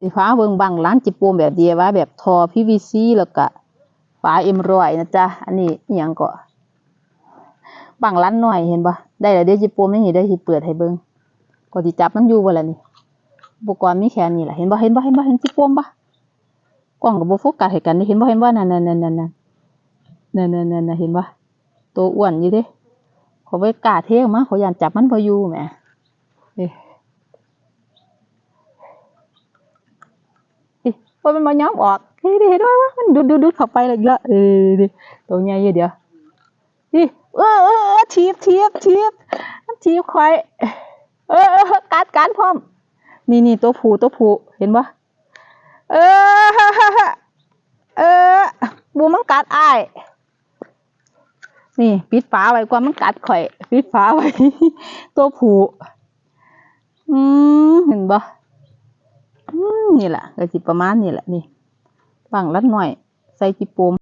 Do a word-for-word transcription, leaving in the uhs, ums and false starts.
สิพาเบิ่งบั้งหลันจิโปมแบบ ดีไอวาย แบบท่อ พีวีซี แล้วก็ฝา เอ็มร้อย นะจ๊ะ อันนี้อิหยังก็ บั้งหลันน้อย เห็นบ่ ได้แล้วเด้ จิโปมอย่างนี้ ได้สิเปิดให้เบิ่ง ก็สิจับมันอยู่บ่ล่ะนี่ อุปกรณ์มีแค่นี้ล่ะ เห็นบ่ เห็นบ่ เห็นบ่ เห็นจิโปมบ่ กล้องก็บ่โฟกัสให้กันเด้ เห็นบ่ เห็นบ่ นั่นๆๆๆๆ นั่นๆๆๆ เห็นบ่ ตัวอ้วนอยู่เด้ ข้อยบ่กล้าเทออกมา ข้อยย้านจับมันบ่อยู่แหม นี่ นี่ ว่ามันบ่ยอมออก นี่ เห็นบ่ มันดูดๆๆ เข้าไปแล้วอีกแล้ว เออ นี่ ตัวใหญ่อยู่ เดี๋ยว นี่ เออ เออ เออ ถีบ ถีบ ถีบ มันถีบข้อย เออ เออ กัด กัดพร้อม นี่ นี่ ตัวผู้ ตัวผู้ เห็นบ่ เออ เออ บ่ มันกัดอ้าย นี่ ปิดฝาไว้ก่อน มันกัดข้อย ปิดฝาไว้ ตัวผู้ อืม เห็นบ่ อืม นี่ล่ะ ก็สิประมาณนี้ล่ะ นี่ บั้งหลันน้อย ใส่จิโปม